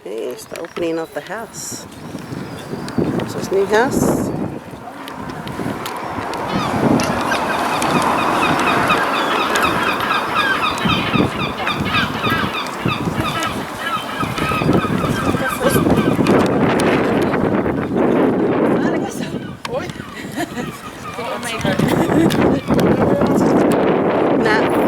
Okay, it's the opening of the house. So it's new house. Nah.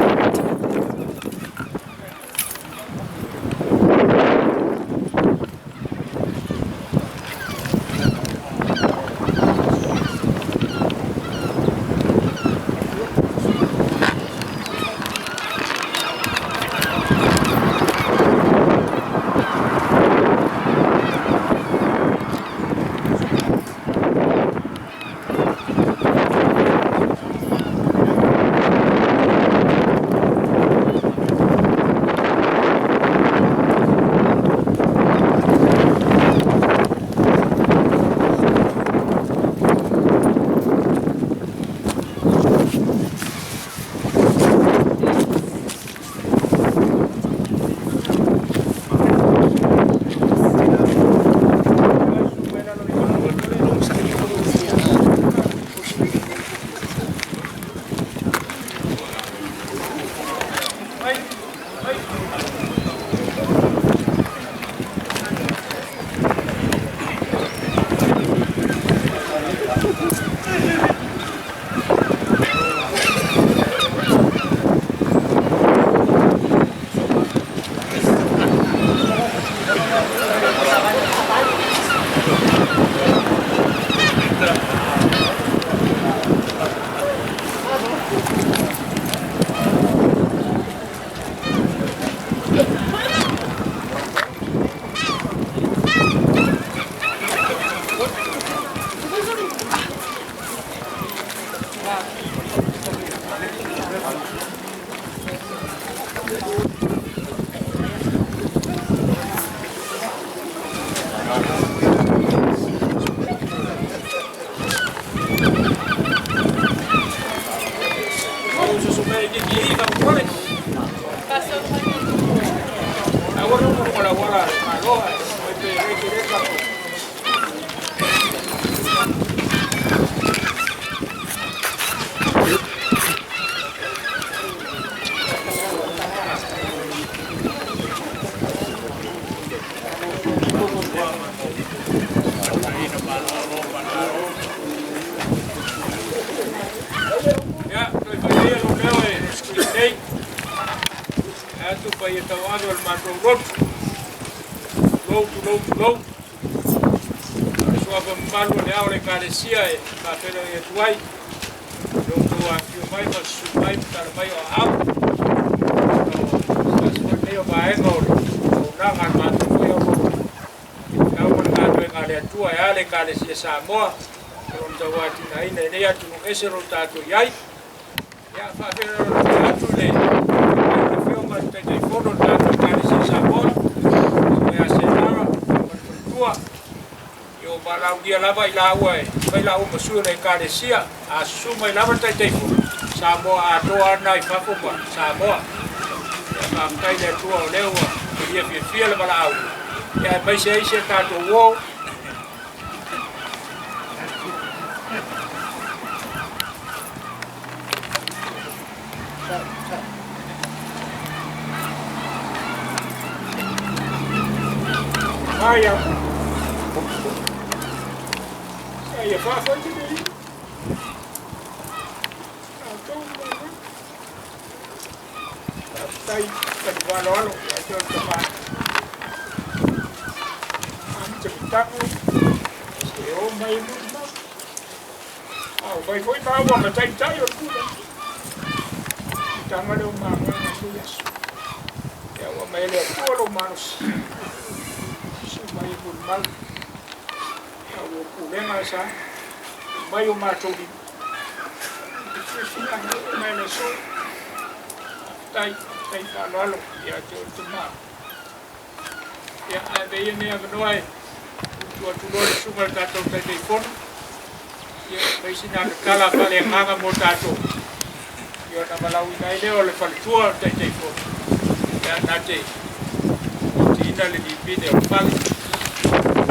Ia, toe fai ia lou leo e nei. Atu pai e tauave o le matou lotu. Tulou, tulou, tulou. O le suafa mamalu o le ao o le Ekalesia e faafeiloai atu ai. I lo outou afifio mai ma susu mai ma tala mai o aao. O se tasi foi lenei o vaega o le auaunaga a le matou foi auauna. E au ma le galuega a le Atua e a le Ekalesia Samoa o lo o tauatiaeina i lenei atunuu ese o lo o tatou i ai. Ia, faafeiloai atu i le Afioga i le Taitaifono o le tatou Ekalesia Samoa, ia Senara ma le faletua. Ia ua valaaulia lava i laua e fai laua ma sui o le Ekalesia. A susu mai lava le Taitaifono, Samoa atoa lava lena i fafo ma Samoa. Ia, faafetai i le Atua o lea ua talia fiafia le valaau, ia aemaise ai si a tatou uo. Aia. Aia faafoe te nei. Tatou Faafetai talivaaloalo ia te oe le tama. Amata mitago se o mai e molimau. A o mai foi maua ma taitai o le pule. Tanga leo magaga i aso. Ia ua mai e le Atua lou malosi. Susu mai e molimau. Ia ua pulega sa mai o matou lima. Te fiafia mai le aso. Faafetai, faafetai faaaloalo ia te oe le tama. Ia, ae avea ia lenei avanoa e tuu atu loa le susuga i le tatou Taitaifono, ia, e fai sina tala faaleagaga mo tatou, ia ona valaauina ai lea o le faletua o le Taitaifono, ia, na te ina le lipine o le fale.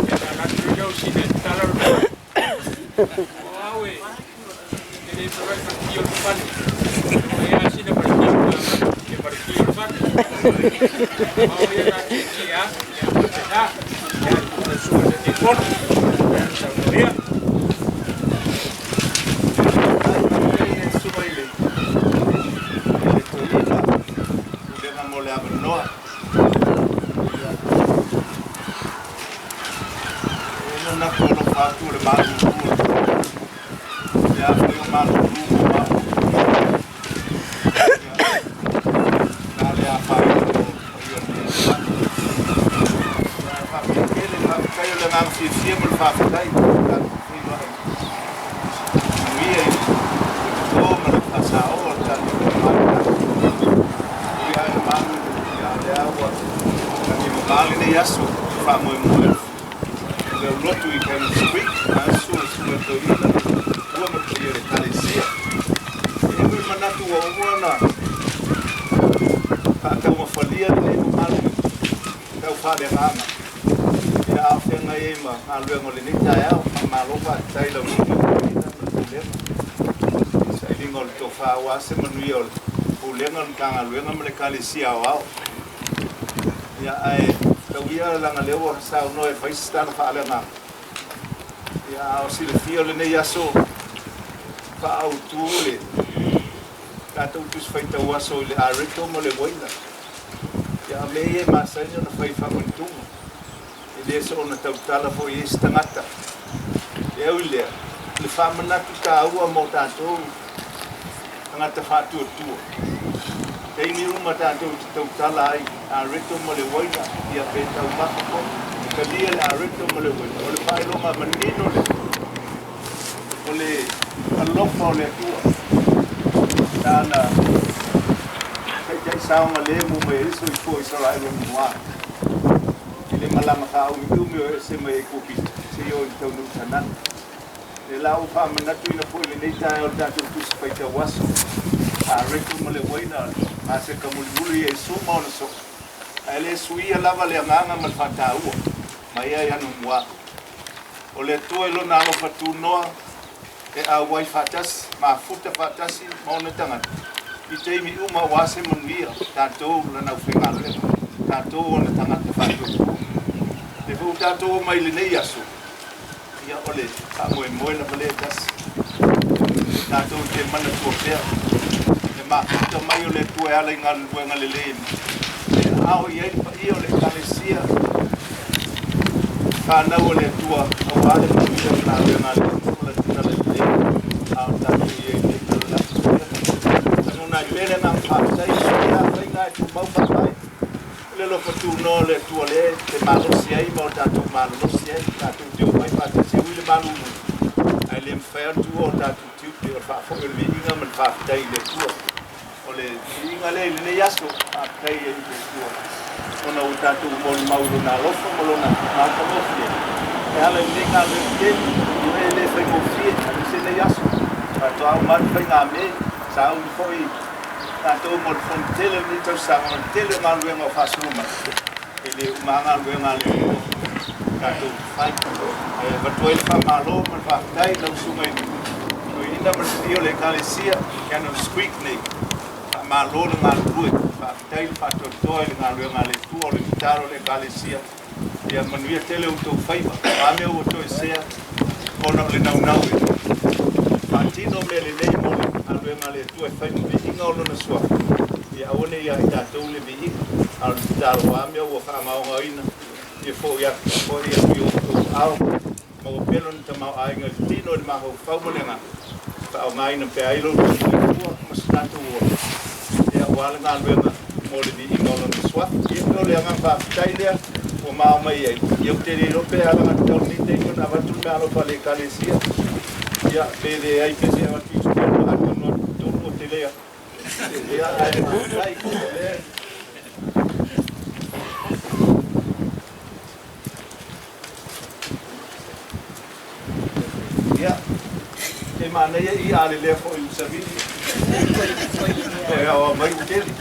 Ia na alu atu loa lea o Sina e tatala lona fale. O au e, e le feoai ma le ki o le fale. O ai lava sina ma le ki o le taavale, ia ma le ki o le fale. A o ia na tietie lava, ia faapena. Ia, lau susuga i le Taitaifono, ia saunoa ia. Faafetai i le toeaina Pulega mo le avanoa. E manatu alofa atu o le malulu o le afai o malulu mo maua. Na le afaina o paia o lenei tausaga. Faafetai tele, faafetai o le agaga fiafia ma le faafetai ua tatou feiloai manuia i le toto ma le faasao o le tatou tamaoaiga. Ia le malu, ia lea ua lagi mama lenei aso i faamoemoe o le alu atu i Cannons Creek, aso le susuga i le toeaina, tua ma le paia o le Ekalesia. E i ai manatu ua uma ona faataumafalia lenei mamalu i tau faaleagaga ia a o feagai ai ma galuega o lenei taeao. Faamalo faafetai i lau susuga i le toeaina ma le pulega i le sailiga o le tofa aua se manuia o le Pulega o le Matagaluega ma le Ekalesia Aoao. Ia ae tau ia leaga lea ua saunoa e fai se tala faaleagaga. Ia a o silafia o lenei aso faaautu le tatou Tusi Faitau Aso i le areto ma le uaina. Ia a mea ia e masani ona fai faamanituga. E le soona tautala foi i ai se tagata. E ui i lea, o le faamanatu taua mo tatou tagata faatuatua. Taimi uma tatou te tautala ai, areto ma le uaina, ia pe taumafa foi. E talia le areto ma le uaina, o le faailoga manino lea o le alofa o le Atua. Nāna taitai saogalemu mai ai le soifua o Isaraelu e mua i le malaga faaumiumi o ese mai Aikupita seia oo i le taunuu i Kanana. Lea la ua faamanatuina foi i lenei taeao le tatou Tusi Faitau Aso, areto ma le uaina, paseka mulimuli ia Iesu ma ona soo, ae le suia lava le agaga ma le faataua mai ai anumua. O le Atua i Lona alofa tunoa e auai faatasi, mafuta faatasi ma ona tagata i taimi uma aua se manuia tatou Lana aufaigaluega, tatou ona tagata faatuatua. Lea foi ua tatou omai i lenei aso, ia o le faamoemoe lava lea e tasi. Tatou te manatua pea le mafuta mai o le Atua e ala i galuega lelei e aao i ai le paia o le Ekalesia fanau a le Atua aua le manuia o galuega a le Atua ma le tala lelei a o tatou i ai i lenei lalolagi. Lagona ai pea le agaga faafetai i lea faiga e tumau faavae. O le alofa tunoa o le Atua lea e te malosi ai ma o tatou malolosi ai, tatou te omai faatasi e ui le malulu, ae le mafai lava ona tuua o tatou tiute o le faafoi o le viiga ma le faafetai i le Atua. O le viiga lea i lenei aso, faafetai ai i le Atua ona ua tatou molimau i Lona alofa ma Lona matagofie e ala i lenei galuega tele, ioe e le faigofie aemaise lenei aso. Faatoa uma atu faigamē, sauni foi tatou mo le fono tele o lenei tausaga ma le tele o galuega o faasolo mai. E le uma lava galuega a le Atua tatou te fai. Ae avatu ai le faamalo ma le faafetai i lau susuga i le Toeaina ma le paia o le Ekalesia Cannons Creek nei. Faamalo le galulue, faafetai le faatoatoa i le galuega a le Atua o le tatalo a le Ekalesia. Ia manuia tele outou faiva. O a mea ua toesea ona o le naunau e faatino mea lelei mo le galuega a le Atua e fai ma viiga o Lona Suafa, ia aua ne i ia i tatou le viiga, a o le tatalo, o a mea ua faagaogaoina, ia foi atu, foi atu i outou aao, maua pea lona tamaoaiga i le tino i le mafaufau ma le agaga, e faaaogaina pea ai lo outou soifua ma se tatou ola, ia aua le galuega mo le viiga o Lona Suafa. Ia, o le agaga faafetai lea ua mao mai ai, ia ou te le iloa pe alagatatau i lenei taimi ona avatu le meaalofa a le Ekalesia, ia pe leai pe se avatu i totonu atonu atu i totonu o te le ia ae faafetai o lea. Ia, e manaia i a lelea foi i savili. E aoa mai tele.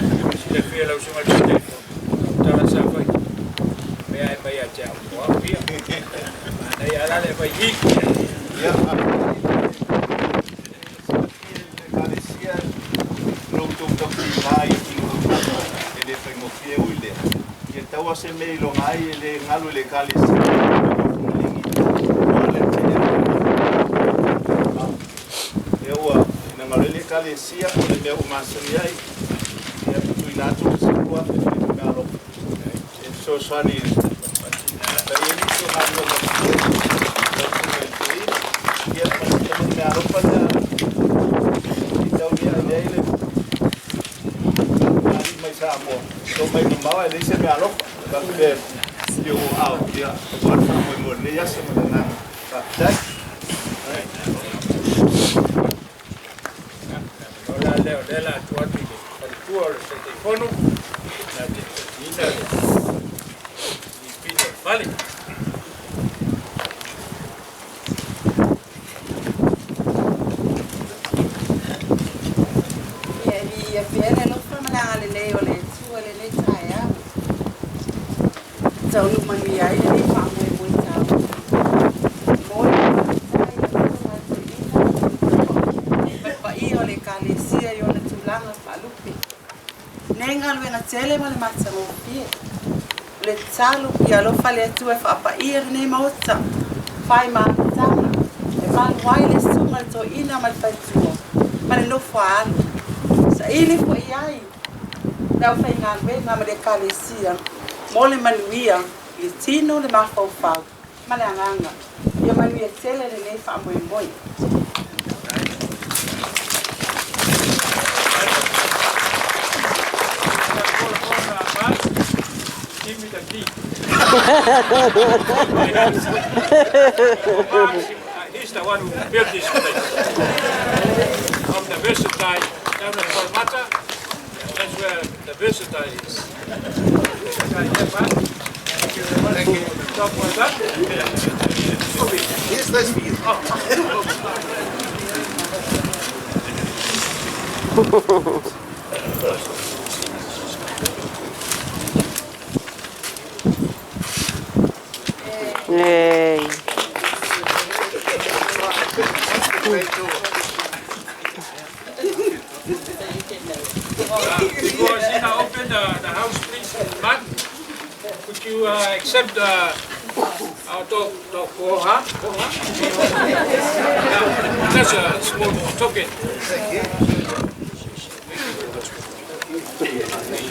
Silafia lau susuga i le Taitaifono, tala sa fai. Le a le aumai i i. Ia, faafetai i le silafatia i le Ekalesia i lo outou tautiga i atunuu i fafo, e le faigofie. Ui i lea, ia tau lava se mea e iloga ai, e le galo i le Ekalesia i le Fugiligi aua le atinaeina o le Lea ua finagalo ai le Ekalesia, o le mea ua masani ai, ia tuuina atu le $10,000 i le meaalofa e fesoasoani i le fai ai nisi o galuega tetele lau Susuga i le Toeaina. Ia ma le meaalofa lea i taulia ai le alii mai Samoa, to mai mamao ae leai se meaalofa. Faapea i ou aao, ia, aua le faamoemoe o lenei aso ma le agaga faafetai. O la lea o lea o le a tuu atu i le faletua o le Taitaifono na te tatiina le lipini o le fale. Ia e viia pea le alofa ma le agalelei o le Atua i lenei taeao. E taunuu manuia ai lenei faamoemoe taua. E momoli le faafetai i le Afioga a le Toeaina ma le paia o le Ekalesia i ona tulaga faalupe. Nei galuega tele ma le matagofie. O le tatalo, ia alofa le Atua e faapaia lenei Maota, fai ma amataga, e malu ai le susuga i le Toeaina ma le faletua ma le nofo a alo. Saili foi i ai le aufaigaluega ma le Ekalesia mo le manuia i le tino, le mafaufau ma le agaga. Ia manuia tele lenei faamoemoe. Give me the key. He's the one who built this place. From the Versatile down at Palmata, that's where the Versatile is. Thank you very much. Thank you. Job well done. Here's this for you. Yay. Before Zina open the house, please, Matt, could you accept our dog, dog Koha? Koha? Yeah, just a small token.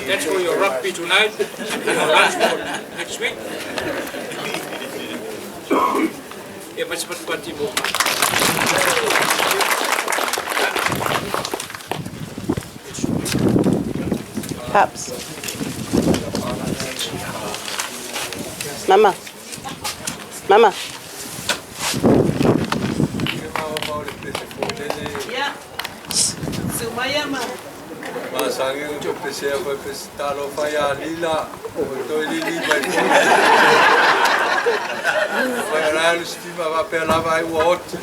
That's for your rugby tonight and your lunch for next week. Ya, cepat-cepat ibu. Paps. Mama. Mama. Ia, sumaya ma. Masangi o te pesea foi pese talofa ia lila o toe lili mai foi. Foi o la stima va pe lava ai ua oti.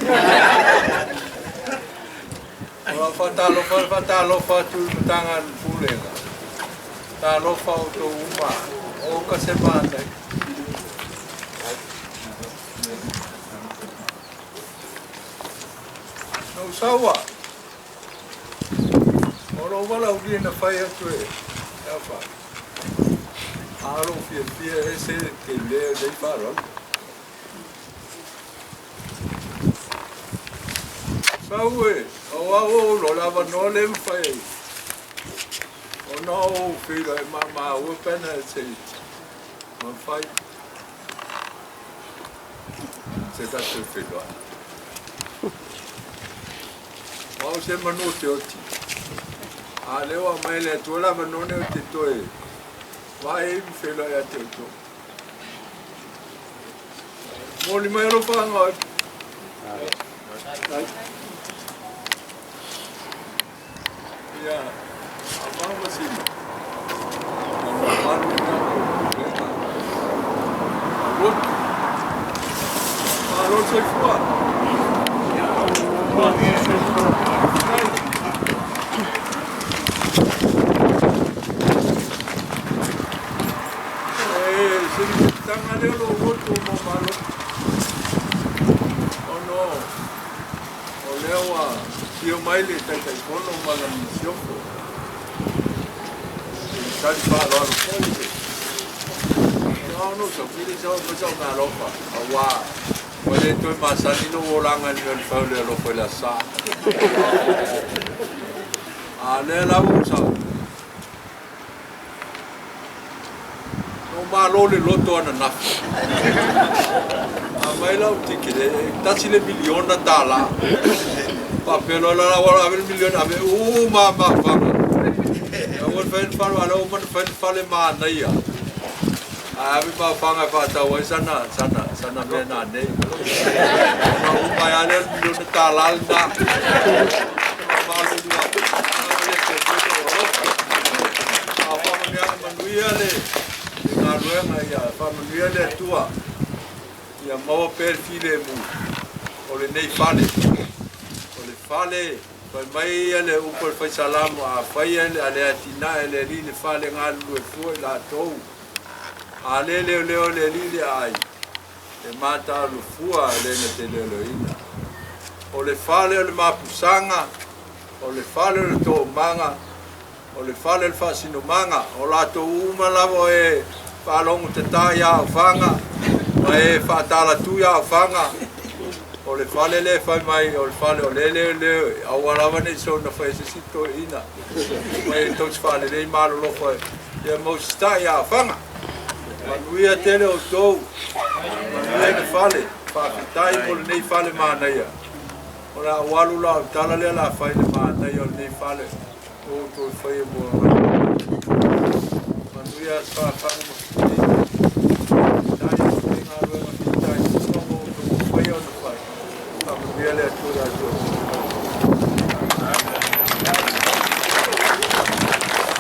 O la fatalofa fatalofa tu matanga pulega. Talofa o tō uma o ka se mātai. No saua. O lo wala uli na whai atu e. Ea wha. Aro fia fia e se te leo nei wharon. Sau e, o au o lo lava no le mwhai. O na o whiro e ma ma ua pena e te ma whai. Se tātou whiroa. Wau se manu te oti. A leo a mai le atua lava none o te toe. Vai e whiroa ia te oto. Moli mai ro whanga. Ia, a maha sina. A malu tātou pulega. A lotu. A lotu soifua. E, se ni tanga leo lo lotu mo malo. lea ua afio mai le Taitaifono ma lana Masiofo i le tali faaaloalo foi i le ao ona ou sau pili sau mai sau meaalofa aua ua le toe masani lou olaga i le mea o le fai o le alofa i le Aso Sa. A o lea la ua ou sau, Na ou malo i le loto ananafi. Aumai lau ticket e $1 miliona. Faapea loa la ua ave le miliona ave uma lava mafaga. Aua le fai ni fale, a o lea ua uma ona fai le fale manaia. Ae ave mafaga e faatau ai sana mea nanei. Ona uma ai lava lea o le $1 miliona lena. Faamalulu atu, leaga e le toe foi sou alofa. A o faamanuiaga manuia le galuega ia faamanuia le Atua ia maua pea le filemu o lenei fale. O le fale, fai mai ia le upu a le Fai Salamo, a faia a le atinae le alii le fale galulue fua i latou. A le leoleo le alii le aai, e mataalufua le na te leoleoina. O le fale o le mapusaga, o le fale o le toomaga, o le fale o le faasinomaga, o latou uma lava e faalogo tata ia aofaga, ma e faatalatu ia aofaga, o le fale lea e fai mai, o le fale o le leoleo, aua lava nei soona fai se si toeaina, mai tausi faalelei malolofa ia mausita'i ia aofaga. Manuia tele outou, manuia le fale, faafetai mo lenei fale manaia. O le a ou alu la o le tala lea la fai le manaia o lenei fale, o outou faia mo manuia aso fafaga ma fitui. Faafetai mo lenei galuega fitaituga ua outou mafaia ona fai. Faamanuia le Atua ia te outou.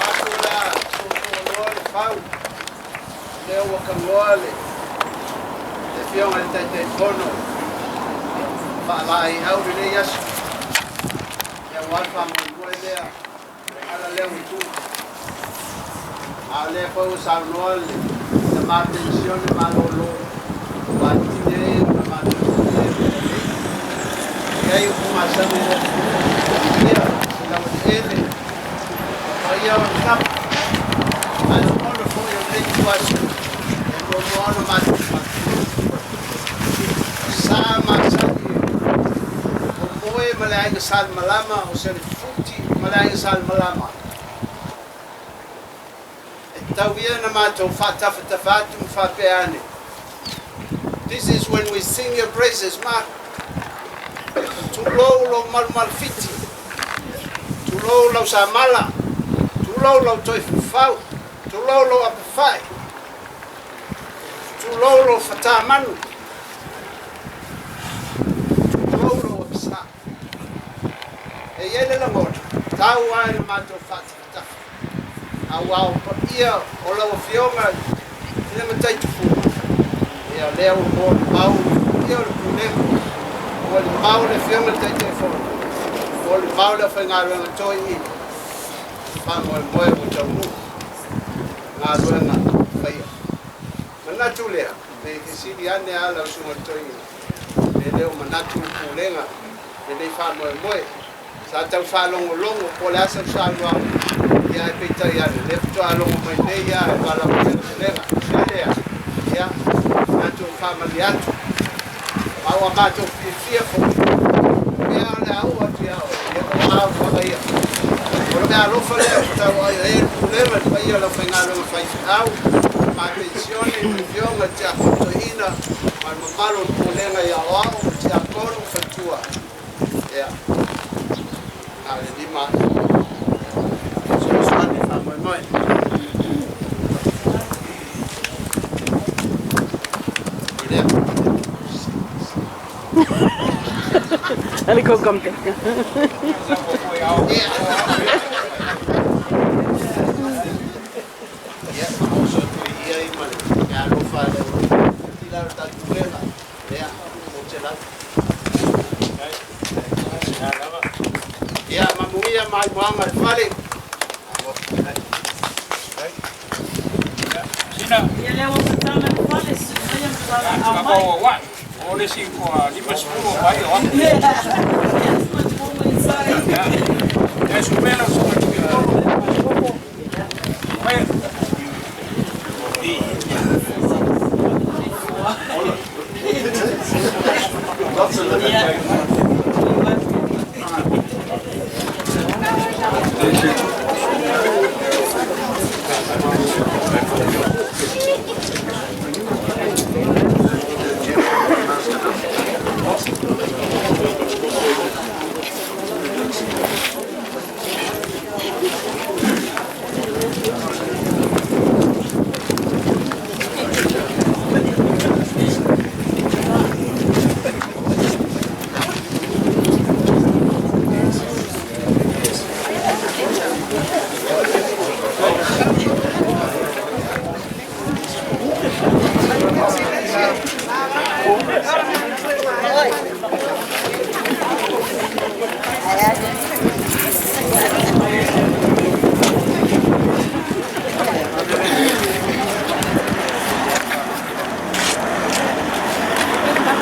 Matou le a soosooaloa le fau, lea ua tagoa le afioga i le Taitaifono faalaeiau lenei aso. Ia ua le faamoemoe lea, le ala lea ua tuu. A o lea foi ua saunoa le tama penisione malolo, ua atili ai ona matou talia e mea lelei. E i ai upu masani i le atunuu, ia se laueleele, o paia o le tama. Ae lagona foi o lenei ituaso, e muamua ona matou faatulou. Sa masani o Moe ma le aiga Salemalama, o Selefuti ma le aiga Salemalama. E tau ia na matou faatafatafa atu ma faapea ane. This is when we sing your praises, Mark. Tulou lou malumalufiti, tulou lau samala, tulou lau toefufau, tulou lou apefai, tulou lou fatamanu, tulou lou apesa. E i ai le lagona, tau ai le matou faatafatafa. Aua o paia o lau afioga i le matai tufuga. Ia lea ua molimau ia o le pulega, molimau le afioga i le Taitaifono, molimau le aufaigaluega toeaiina, faamoemoe ua taunuu galuega faia. Manatu lea, pe fesili ane a lau susuga i le toeaina, pe le o manatu le pulega lenei faamoemoe. Sa tau faalogologo po o le a sau saunoaga, ia ae peitai ane, lea faatoa logo mai nei ia e valaaulia le pulega. Ia lea, ia, matou faamalie atu, ma ua matou fiafia foi, mea o le a oo atu ia oe, ia o au faga ia. O le mea alofa lea ua tau ai ai le pulega le paia o le aufaigaluega faifeau, ma penisione, le afioga i le tiakono toeaina, ma le mamalu o le pulega i aoao, tiakono, faletua. Ia, na o le lima fesoasoani faamoemoe. Lea. Ale ko komte. Ia, oso tu ia i ma le alofa le tila o tatou pulega. Lea, o te lau. Ia, mamuia mai moaga le fale. Sina. Ia lea ua tatala le fale, sumaia ma lala Ka aumai. wa wa. O le isi ua 50 o mai o atu. Ia, ia susu lau susuga i le Tuiaitolo, Koko, mai.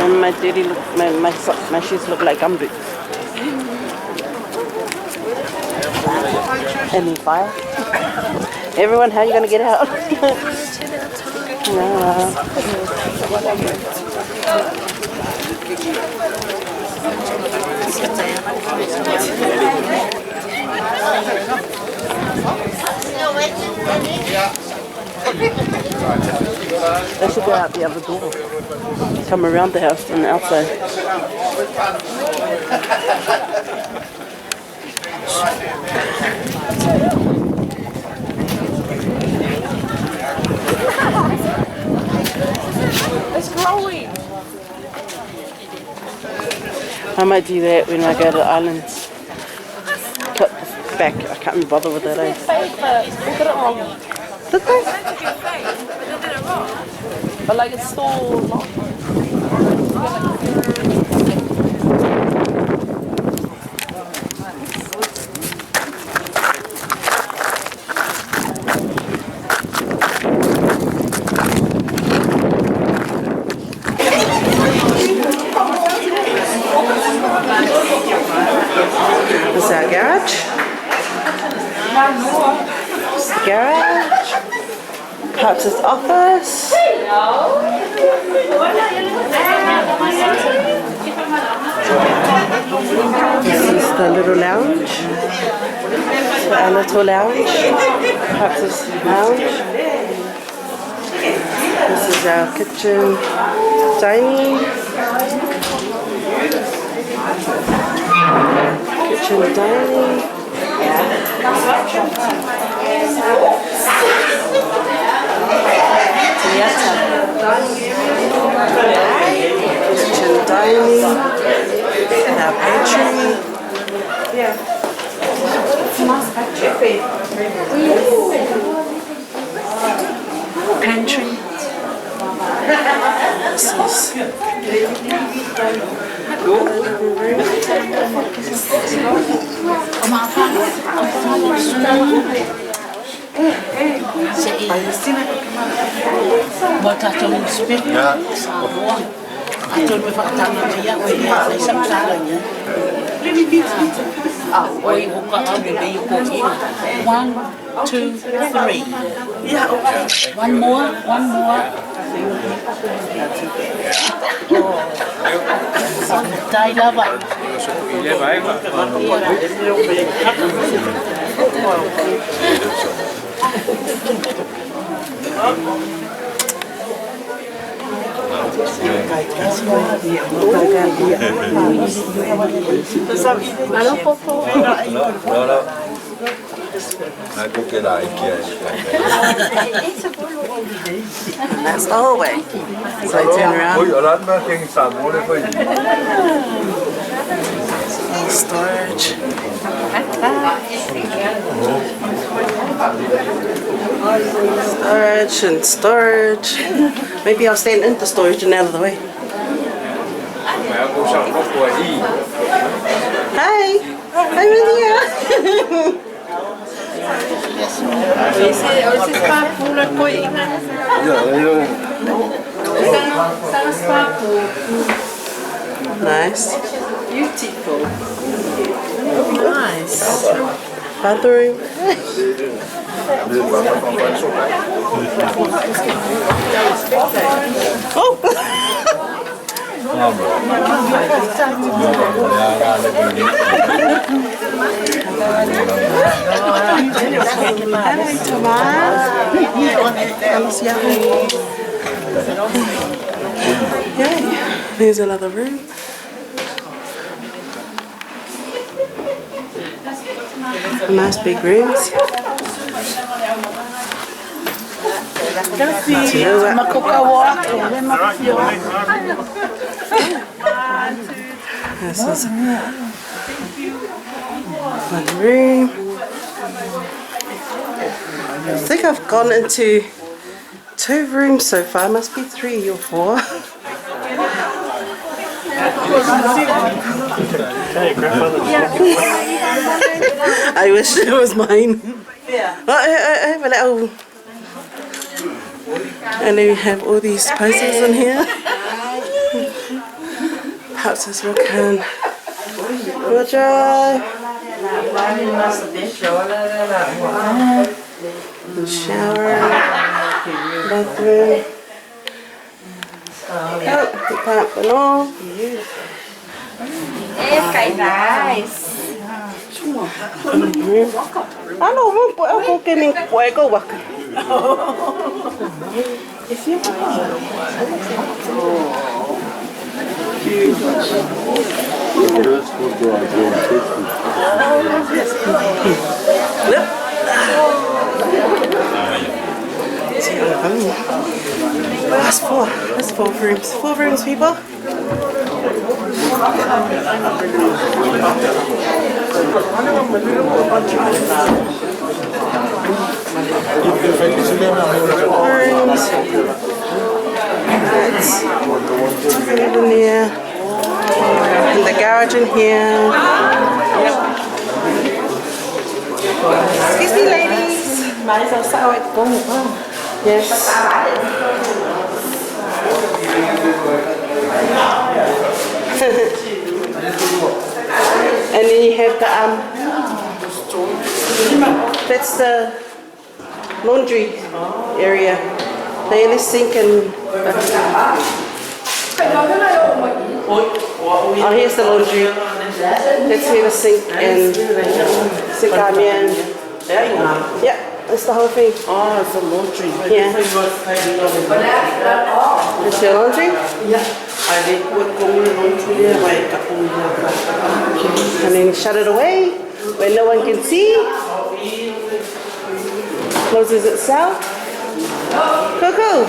And my dirty look, my shoes look like gumboots. Any fire? Everyone, how are you going to get out? No. They should go out the other door. Come around the house and outside. It's growing. I might do that when I go to the islands. Cut the back. I can't be bothered with that, eh? Fake, but they did it wrong. Did they? But like it's still not. This is our garage. This is the garage. Perhaps his office. This is the little lounge. Our little lounge. Perhaps this lounge. This is our kitchen dining. Kitchen dining. Kitchen dining. And our pantry. Pantry. This is living room. 1, 2, 3. One more, one more. Tai lava. That's the hallway. So I turn around. Storage. Storage and storage. Maybe I'll stand in the storage and out of the way. Hi, I'm in here. Nice. Beautiful. Nice. Bathroom. Oh! Hello, Tomas. Yeah, there's another room. Nice big rooms. This is one room. I think I've gone into 2 rooms so far. Must be 3 or 4. I wish it was mine. I have a little. And then we have all these posters in here. Perhaps this will can. Roger. The shower. Bathroom. Oh, the plant and all. Nice. Ano mo po ako kining puego wak. That's 4. That's 4 rooms. 4 rooms, people. Rooms. That's in there. And the garage in here. Excuse me, ladies. Yes. And then you have the that's the laundry area. They only sink and oh, here's the laundry. That's where the sink and sink in. Yeah, that's the whole thing. Oh, it's a laundry. Yeah. It's your laundry? Yeah. And then shut it away where no one can see. Closes itself. Cuckoo.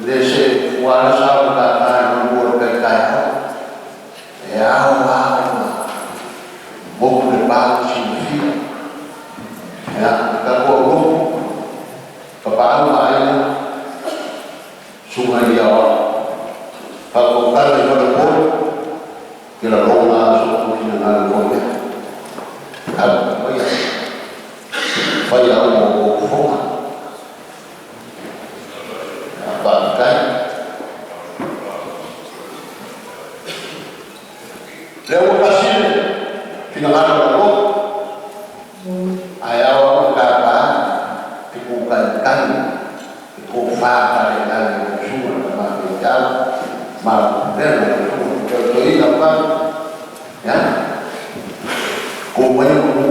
Le se ua ala sa o matata i manu o le tai taeao. E ao lava ona motu le pa ma silafia. Ia, le tatou aulotu, Tapaau ma Aiga, Susuga i Aoao, Faatautala i Faleupolu, ke lalona lava so outou finagalo foi lea. Tapuai maia, faia uma o outou fofoga. Faafetai. Lea ua tasi le finagalo o le Lotu, ae ao lava ona tapa te kutaitali te tofa faaleagaga i lau susuga le tama faifeau ma lau pulega lau susuga le toeaina pa ia to mai manu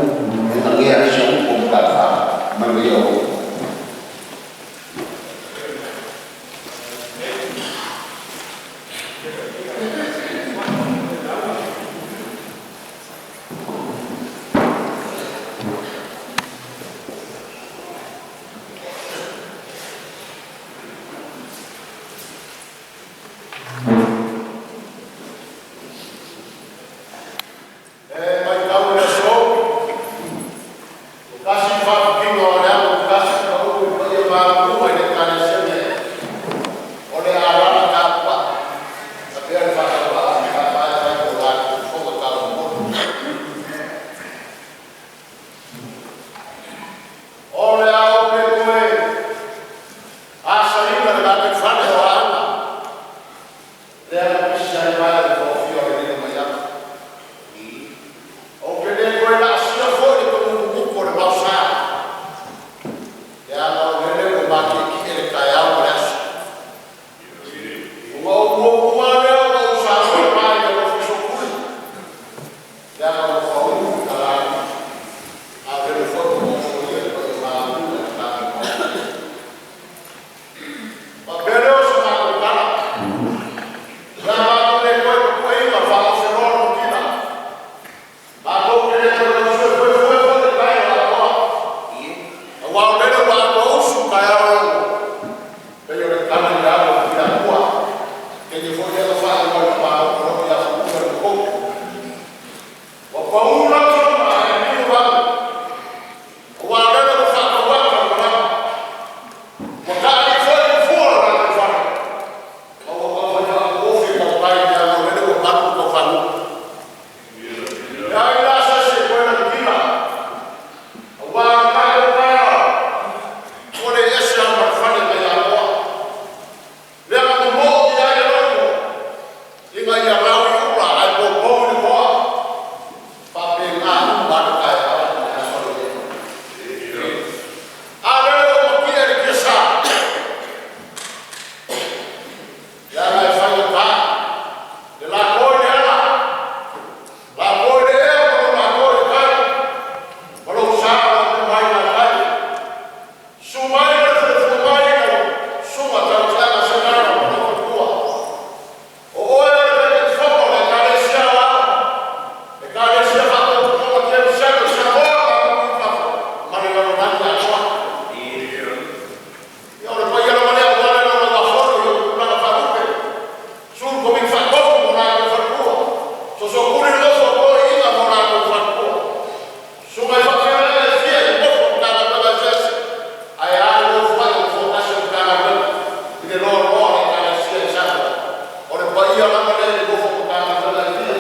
e nanea ai se upu a Mataafa. Manuia outou. E matau i le aso, ua tasi le faafitiga o Alealu 1 ma upu i le paia maualuga i le Ekalesia nei, o le alaala tapuai avea le faatauvaa ma faavae fai mo latou fofoga taumolimoli. O le a ou le toe asaina le gataifale o Aana lea na pisi ai malae o le toafia o le Lilomaiava. Ou te le toe laasia foi le tomumumu o le maosa, leaga o lele ua matietie le taeao ma le aso. Ua ou muamua lea ona ou saua le ma i le alofi soupule, leaga ua pauu le talaalii, a o lele foi ua ofoia le paia maualuga o le tatou Maota nei. Faapea lea o se matou tala, o le a matou le toe tapuaina faaofe loa le matila, matou te le toe tausue fuefue foi le tai o Atua, aua o lele ua atoausu taeao e ono, pei o le tala i le alo o Tuiatua, teine foi lea na faaigoa e le tamaloa Lotu ia Fepuga i le potu. Ua pau lau ma ae lilo vale, aua o lele ua faatauata le malama, ua taali foi le fua o le gataifale, ma ua taumafai faatuofi e tautai leaga o lele ua malu le taufanuu. E leai la se isi e toe lagatila, aua o le tatou taeao, ua le ese lava ma le fale nai Atoa. Leaga momoo i ai le loto, ina ia lau i ula ae poupou i le toa, faapena uma lava le taeao ma le aso lenei. A lele ua matie le tiasa, leaga e faigata le lato i le ala, lato i le ea ma lou lato i le tai, ma lou sa loto mai gatai. Susu mai ma le fuafua mai lau susuga Tautiaga Semanu ma lou faletua. O oe o le Taitaifono o le Ekalesia Aoao, Ekalesia Faapotopotoga Kerisiano i Samoa ma atunuu i fafo ma le lalolagi atoa. Ia o le paia lava lea aua le Laulau-a-Fono i ona tulaga faalupe, susu le Komiti Faatonu ma o latou faletua, soosoouli le nofo a toeaiina ma o latou faletua, susuga i faafeagaiga e fia i nofo a Matagaluega eseese, ae a le nofoai o Nofoa tasi o Matagaluega i le loaloa o le Ekalesia i Samoa. O le paia lava lea i le nofo a Matagaluega e fia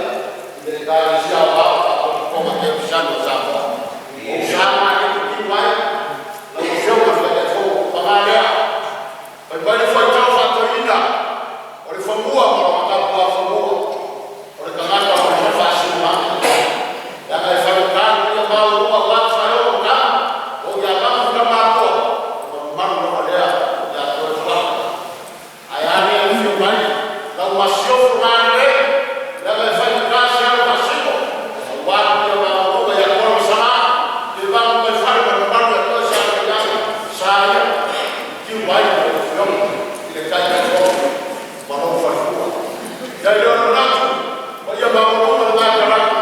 i le Ekalesia Aoao Faapotopotoga Kerisiano i Samoa. O sa matetutino ai lau Afioga i le Taitaifono, paga lea, fai mai le faitau faatoeaina, o le fanua ma lona tapuafanua, o le tagata ma lona faasinomaga. Leaga e faigata le paia maualuga aua le faailoga o tama, o ia mama ma tama-atua, o le mamalu lava lea ia te oe Fuata. Ae a le afio mai lau masiofo galelei, leaga e faigata se alo faasino, aua le paia maualuga ia Toa ma Salã, Tuivaga mai fale ma le mamalu ia te oe Sa Saia, tiu mai lau Afioga i le Taitaifono ma lou faletua. I ai lea o le manatu, paia maualuga lena talagi,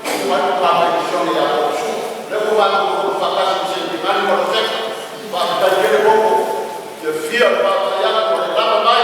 tiu mai le ma penisione ia Toeolesulusulu. Lea ua matou nonofo faatasi ma Seiminani ma Loseta, faafetai tele Koko, fiafia le vaavaai atu o le lava mai.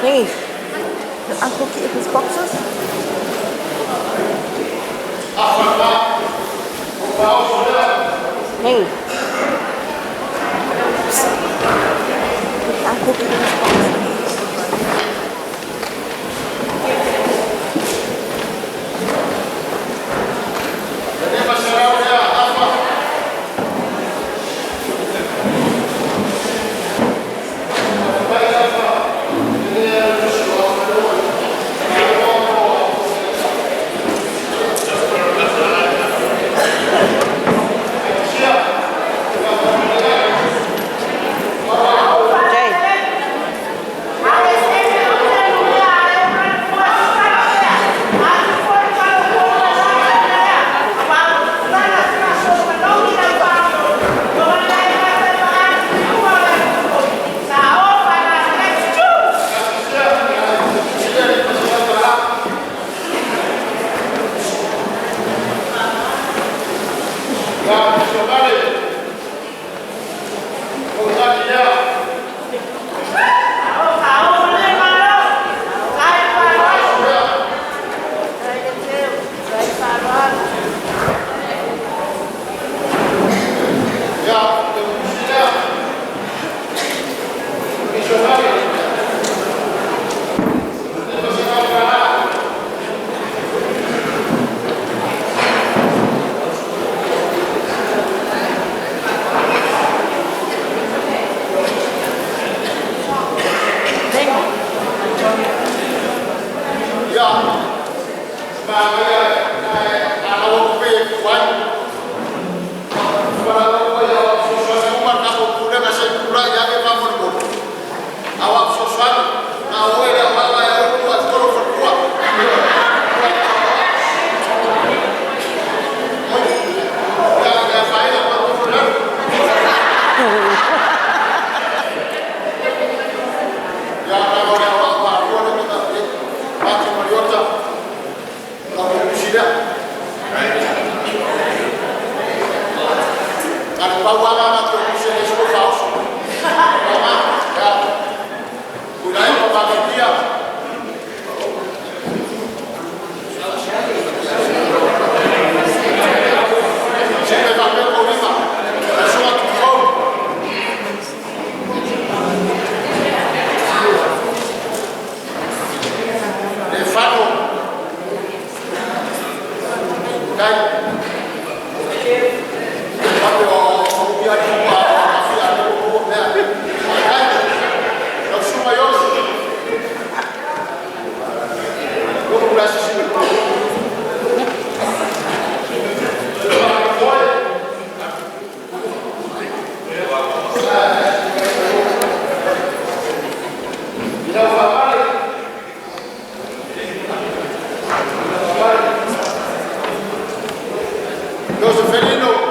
Hey, did Uncle get his boxes? Hey. Psst. Did Uncle get his boxes? Jay. Josefelino.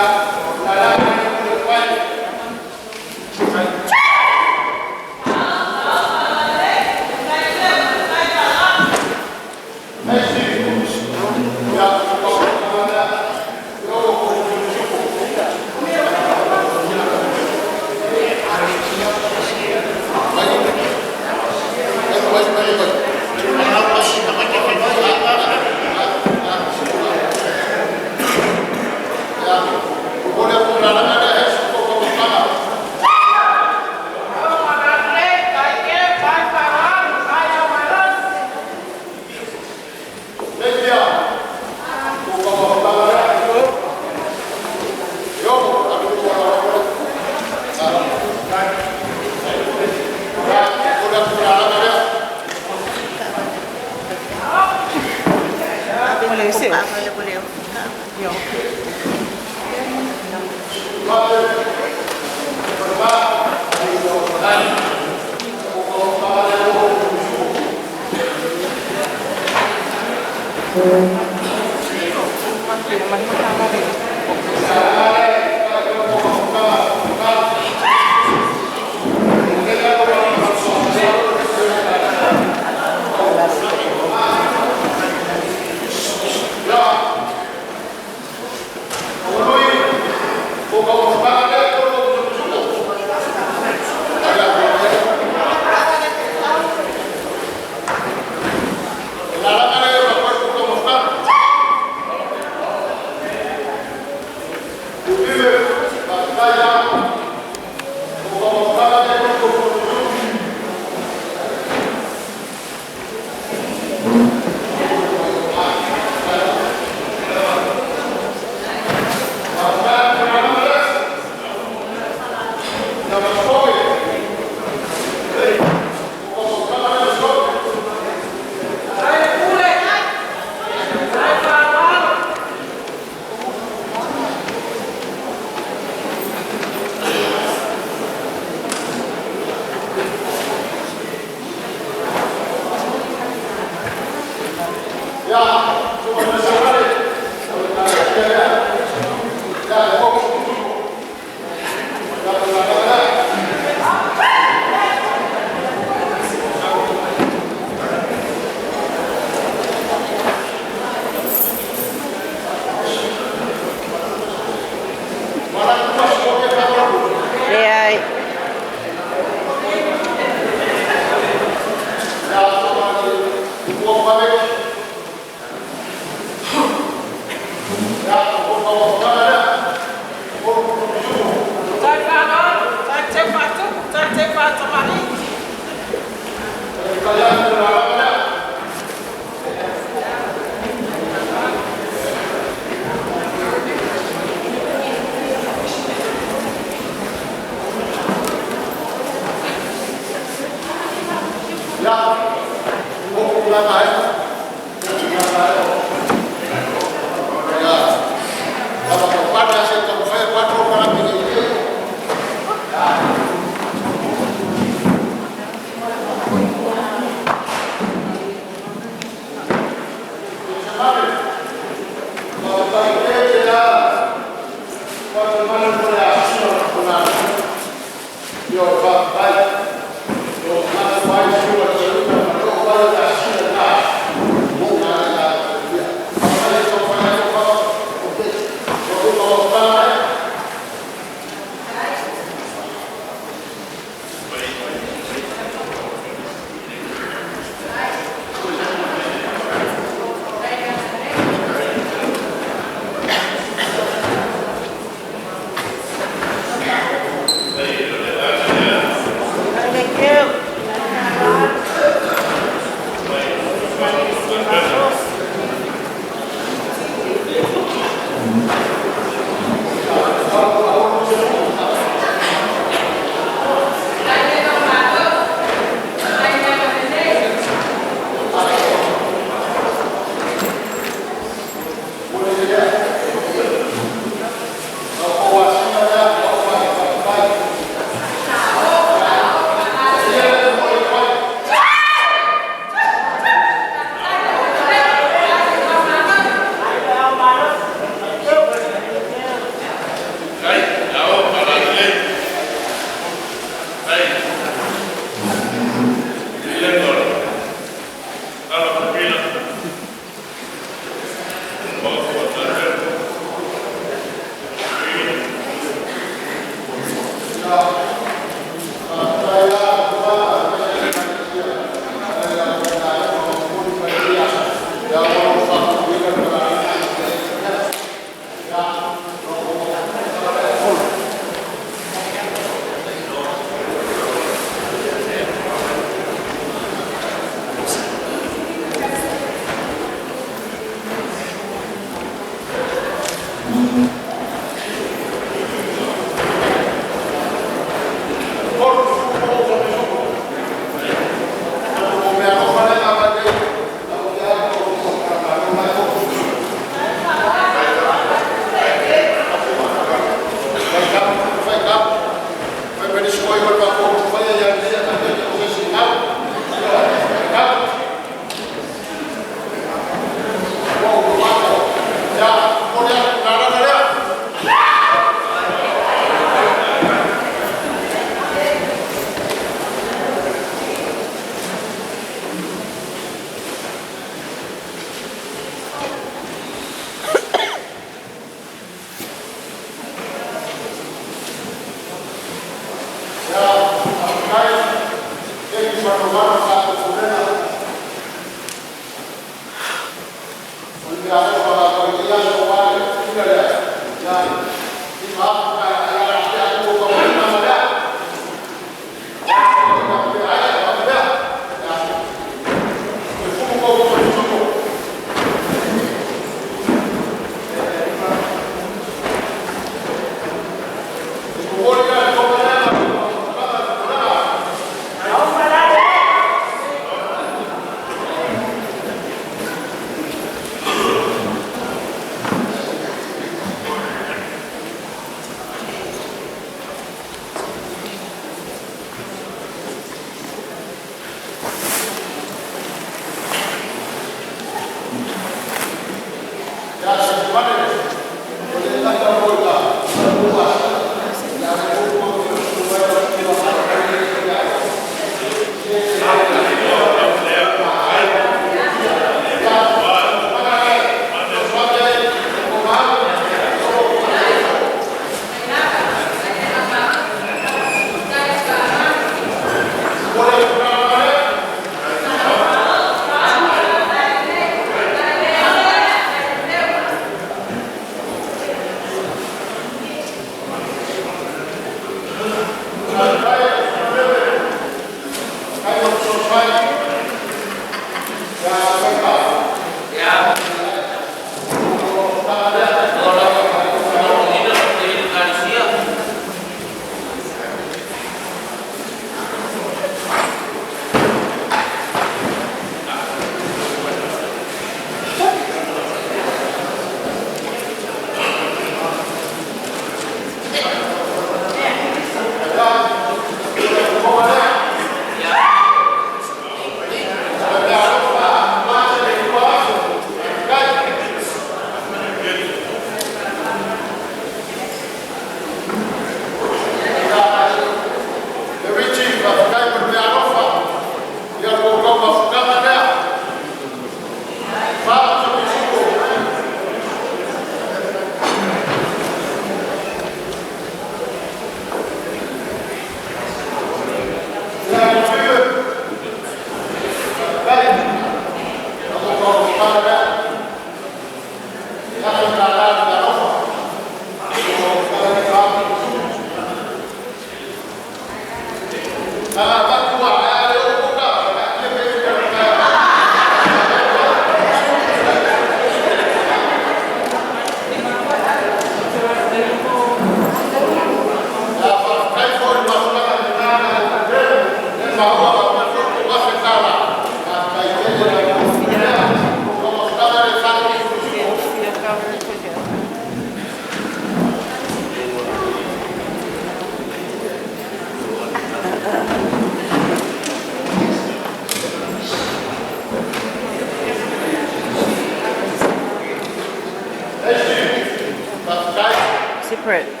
Separate.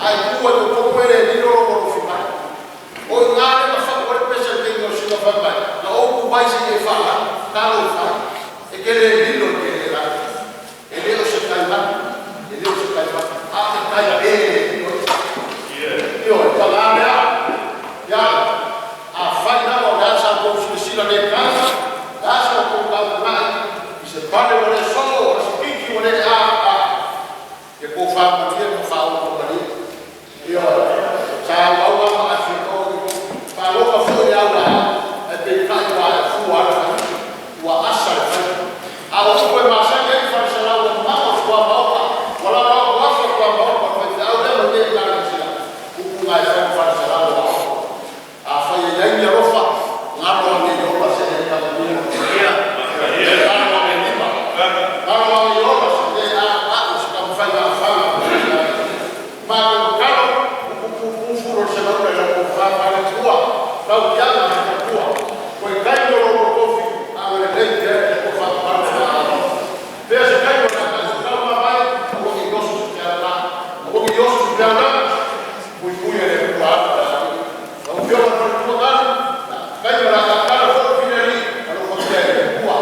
Ai tua i totonu e le lilo lo alofi mai. O i ngā le mawhau o le pesa te inga o sina whai mai. Na o ku vai se e whala, ka lo whai. E ke le lilo ke le la. E le o se kai mai. E le o se kai mai. A te kai e le lilo. Io, e pa ngā mea. Ia, a whai na o ngā sa kou silasila le kanga. Ngā sa kou kau ngai. I se pale o le solo, o le spiki o le a a. Ke kou whaamatia, ka whaoto maria. Io, sa au au ma afi ko pa lo ka fu ya la e pe kai wa fu wa la wa asa le fai a o ko ma sa ke fa sa la wa ma o fu wa ma o wa la wa wa fa wa ma o fa fa au le mo te ka ni sila ku ku ngai fa fa sa la wa a fa ye ya ni ro fa nga ro ni yo la se ka ni ya ya nga ro ni ma nga ro ni yo la se a a o sa ka fa ya fa ma ko furo se la la ko fa fa le tua la u ya la tua ko kai no ro ko fi a le le ke ko fa fa la pe se kai no la ka ma vai o ki yo su ke la o ki yo su ke la pui pui le tua la u yo la tua ka kai no la ka la fo fi le ni a lo ko ke tua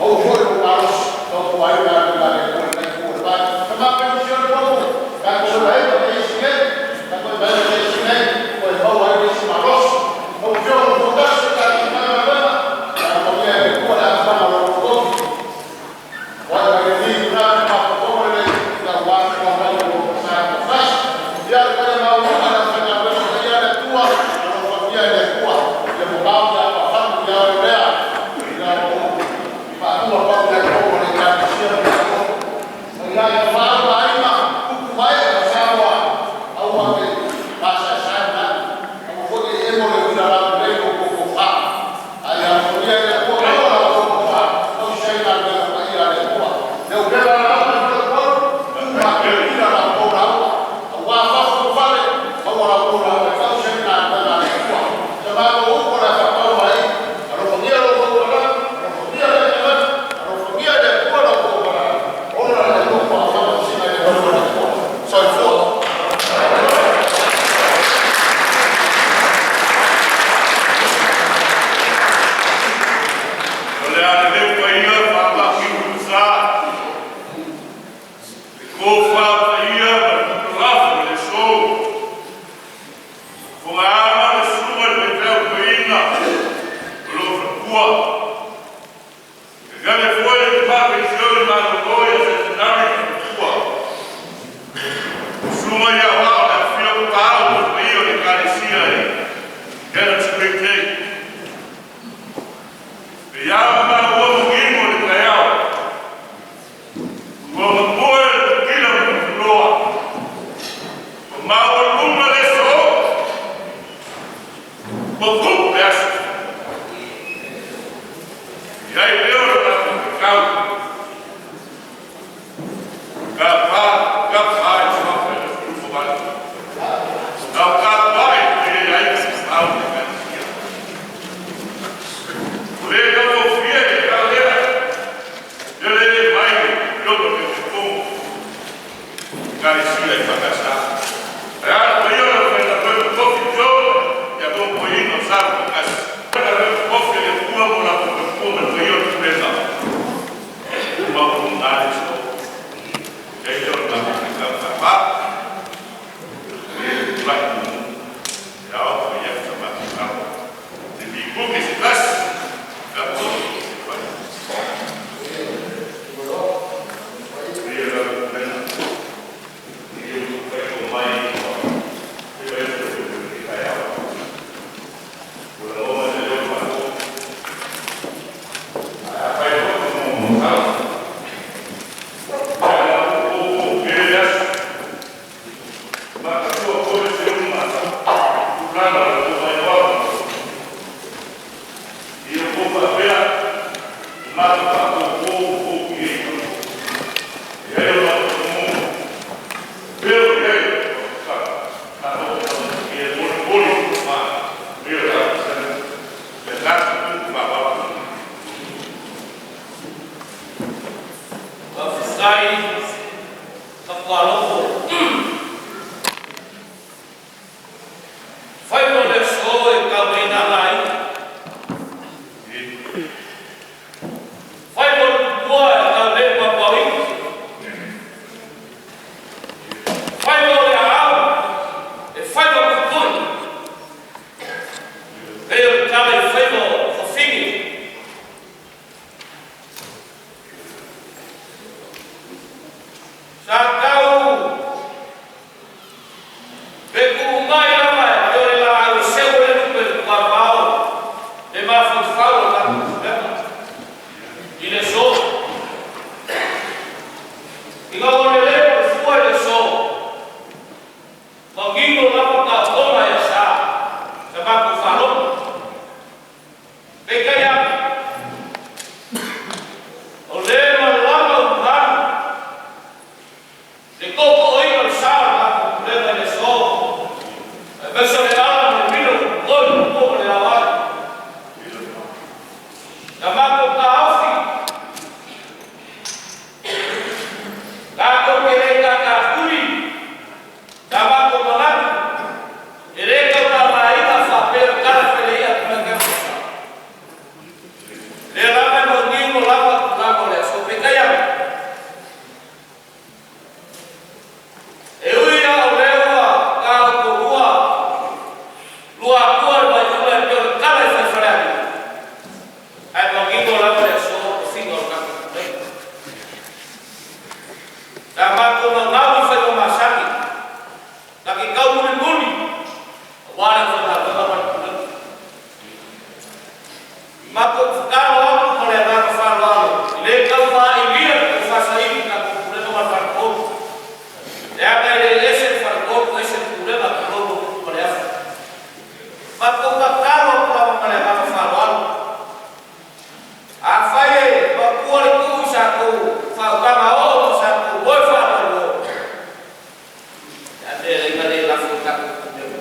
o fo le ma ro ko ko ai la la le ko le ko ba ma pe si o ko ka ko la e ko si ke ka ko ba le si ne ko e o ai si ma ro o yo ko ka se ka ma ma ma la ko ke ko la fa ma ro ko wa la ke ni na ma ko ko le la wa ko ma ko sa ko fa ya ko na ma wa la fa na ko ya la tua la ko ya le tua le mo ba ya pa fa ya le ya ya ko pa tua pa ya ko le ka si ya ko ya ya fa ma ai ma ku ku vai sa wa au wa ke pa sa sa na ko ko e mo le ula la le ko ko ko fa ai ya ko ya ya ko ko la ko ko fa o se na le ko ya le ko le o ke la la ko ko ma ke ula la ko la wa fa ko fa le o la ko la ka o se na le la ko sa ba ko ko la fa ko mai ro ko ya ro ko la ro ko ya le la ro ko ya le ko la ko la o la le ko fa fa si na le ko la ko so fo. O le a le pa ia pa pa ki sa. Le ko fa pa ia pa le rafa le so. Ko ngā ma le suma le tau ko ina. O lo fa kua. E gale foi le pa pe sio le ma lo ko ia se te nari kua. Suma ia wa o le fio pa o le ia le kalesia e. Kena te peke. E ia ma ua mo le kaiao. Ua mamoe le kila mo loa. O maua lunga le so. O kup le aso. Iai leo le tatou kau. Ka pa, ka pa i swafa i le fulufu wale. Nau ka pa i te ai au le kalesia. O le ka fofia i ka lea. Le le mai le le te kongo. Kalesia i whakasa. E ara pa ia le whaina koe kofi tō. Ia kō ko ino sa whakasi. Ka le kofi le kua mo la koe kua me te ia te pena. Uma ko ngā le so. Ia i leo nā te kau ka pa. Le tulai kumu. Ia au ko ia ka mati kau. Te mi kuke se tas. Ka ko se whai. Ia la pena. Ia whai ko mai. Ia whai ko te kai au. Ua oma te leo pa ko. A whai ko mo mo kau. Ia ko ko ke le aso. Ma ka tua ko le te uma. Tulanga le ko mai wau. Ia ko pa pea. Ma ka ko ko ko ki e. Ia e la ko mo. Peo ia ka ka ko ia mo mo ma. Ia la sa. Le la ku ma ba. Whawhai, ka whalofo. Pe ku'u mai lava e pei o le laau e seu ai le lupe i le tuavao le mafaufau o le tatou pulega i le aso. Ina ua lelei o le fua i le aso, manino lava taotoga i asa sa matou faalogo. Peitai ane, o lea e malama ulugalu le tootooina o le sa o le tatou pulega i le aso, aemaise o le ala ma le milo ua totoe le tupua ma le aoai. Na matou taofi, tatou te le tatatuli, sa matou manatu, e le taumamaina faapea le tala fai le i'a tulaga. Lea lava e manino lava tulaga o le aso. Peitai ane, e ui lava o lea ua taotolua lua atua le vaiula e pei o le tala e fai Falealili, ae manino lava le aso o tofiga o le tatou pulega. Sa matou gagau i faiga masani, na te taumulimuli aua le aufaigaluega ma le pulega. Matou tatalo atu ma le agaga faaaloalo, e le tauvaailia le taufasaili i tatou pulega ma le faletolu. Leaga e le ese le faletolu, ese le pulega, tulou lou gutu ma le afi. Matou tatalo atu lava ma le agaga faaaloalo. Afai e matua le tuu i sa tou faautaga oo ma sa tou moe faaloalo, e a mea e ala ai ona le lafo i tatou pulega.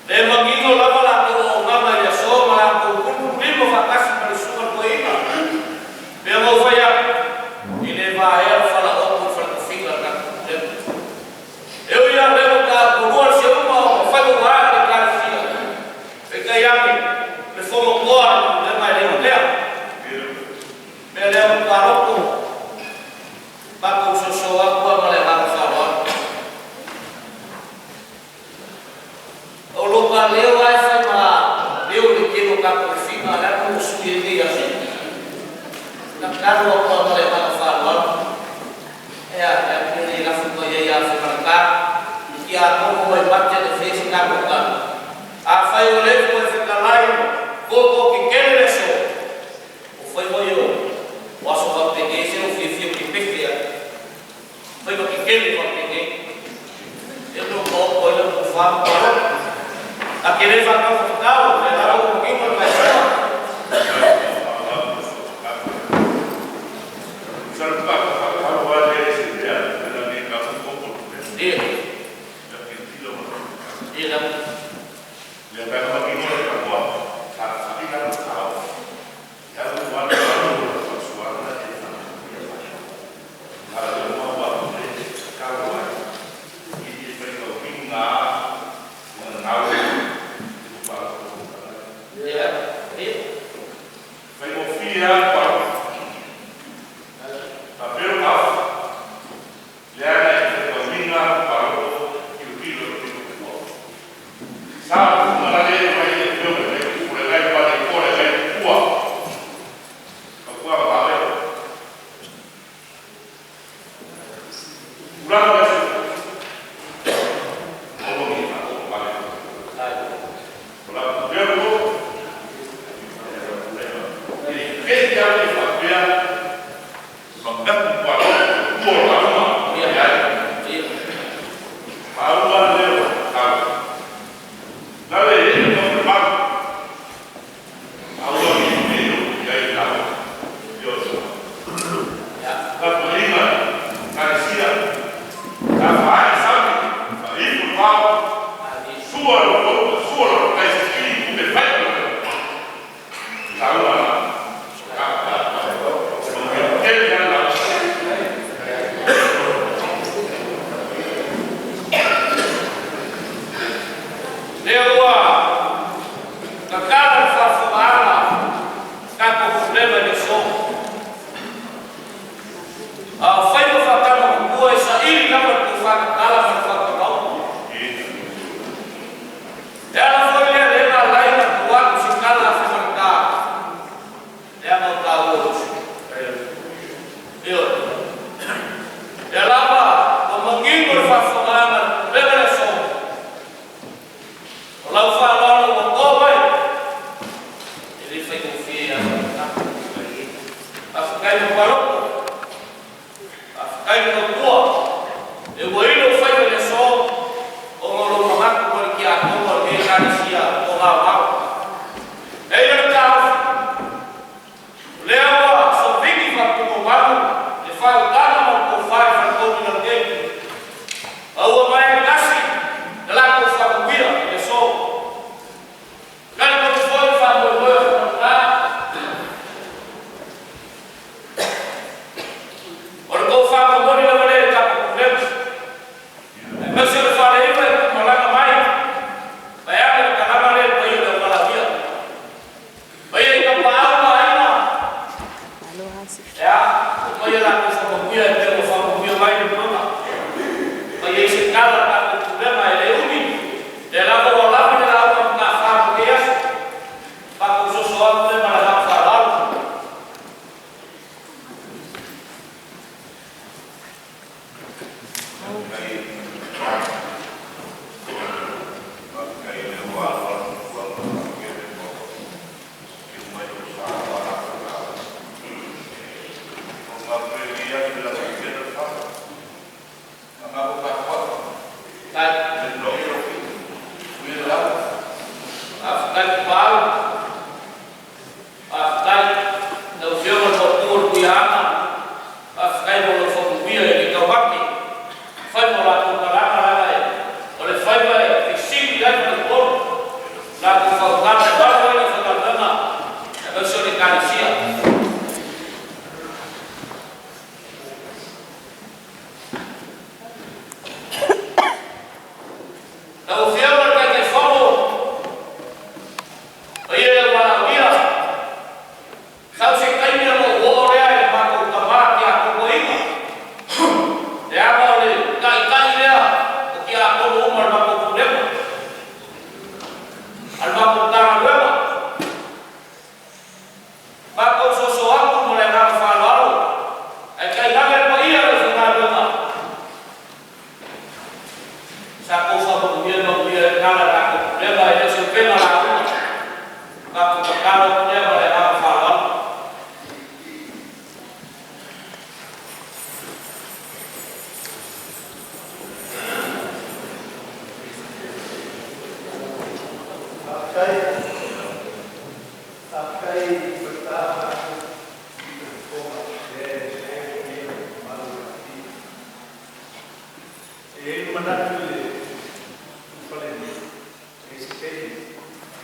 Le manino lava latou auaunaga i le aso ma latou pulupululima faatasi ma le susuga i le toeaina. Pei ona ou fai atu, e le vaea le falaoto i le faletofiga a le tatou pulega. E ui lava o lea ua taotolua le seuga o faiva ua ae o le Ekalesia, peitai ane, o le fonotoa a le pulega e le o lea. Mea lea ua taloto, matou soso atu lava ma le agaga faaaloalo. O lo ta leo lava e fai ma leo i le tele o tatou tofiga, le a le mea ua sui ai lenei aso? Tatalo atu lava ma le agaga faaaloalo. Ea, le a le mea e le lafo mai ai ia Femalata i tiakono mai mate e fai ai se tatou tala? Afai o lea ua e fetalai toto tetele le aso, o faiva ia o aso faapenei se o fiafia ou te pefe ai. Faiva tetele faapenei. Lea o lo o taoto ai lau tofa ma taloto. Ta te le faataufatatau, o lea lava ua manino le vaesoa. Ia. Ia lava. Ia. Ia. Takou faamanuia manuia ai tala i tatou pulega e le o se upega lauga. Matou tatalo atu lea ma le agaga faaaloalo. Faafetai, faafetai Peseta E i ai le manatu i le ulufale nei, e i ai se taimi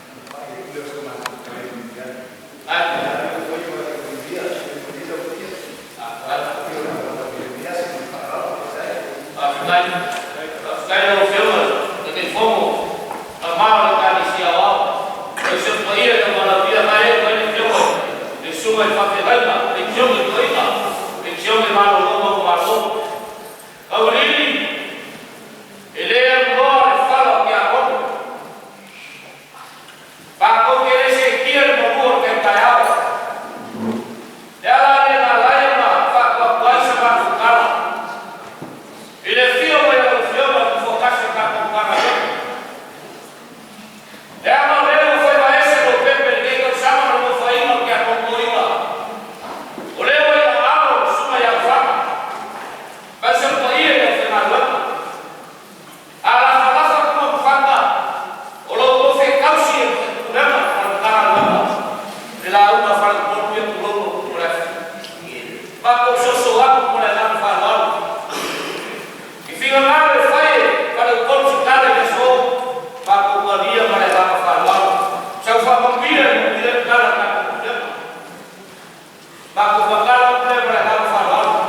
ona pai atu lea o se matou tala i Iniana. A o lea foi ua e manuia, manuia lau afio. Afifio o Lepisi ma le faaaloalo, faafetai. Faafetai. Faafetai i lau Afioga i le Taitaifono, tama o le Ekalesia Aoao. O si ou paia e tau valaaulia mai ai le Afioga i le Susuga i le Faafeagaiga, Leitioga Toeaina, Leitioga Malolo Manumalo. Auiliili, e le aluloa le fala o Tiakono. Tatou te le seetia le malua o le tai taeao. Le ala lea na ala ai ona faapuapua ai sa matou tala i le afio mai o lau Afioga i le Tufoatasi o le tatou Matagaluega. Leaga o lea ua faivaese Lopepe i lenei tausaga ma le nofoaiga o le Tiakono Toeaina, o lea ua i aao o le Susuga ia Ufaga ma si ona paia i le aufaigaluega. A lafalafa tua ma fata, o lo outou fetausi e pulega ma le Matagaluega le lauga a faleupolu ia tulou lou gutu o le afi. Matou soso atu ma le agaga faaaloalo. I finagalo e fai e faleupolu se tala i le aso, matou talia ma le agaga faaaloalo. Sau faamanuia e manuia ai le tala a le tatou pulega. Matou tatalo atu lea ma le agaga faaaloalo.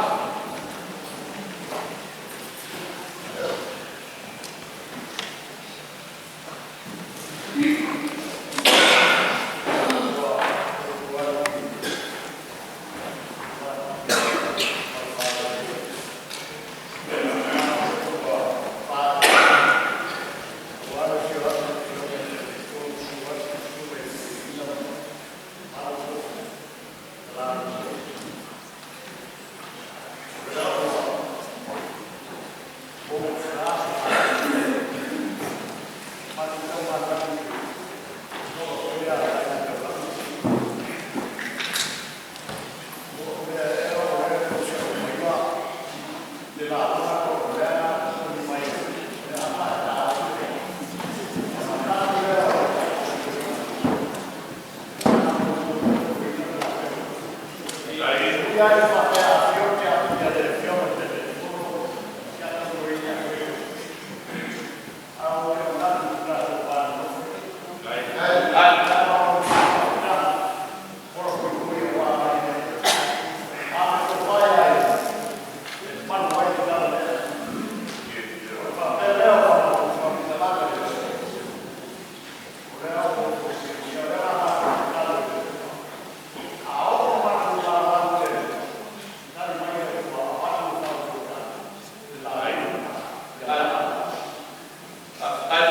Faafetai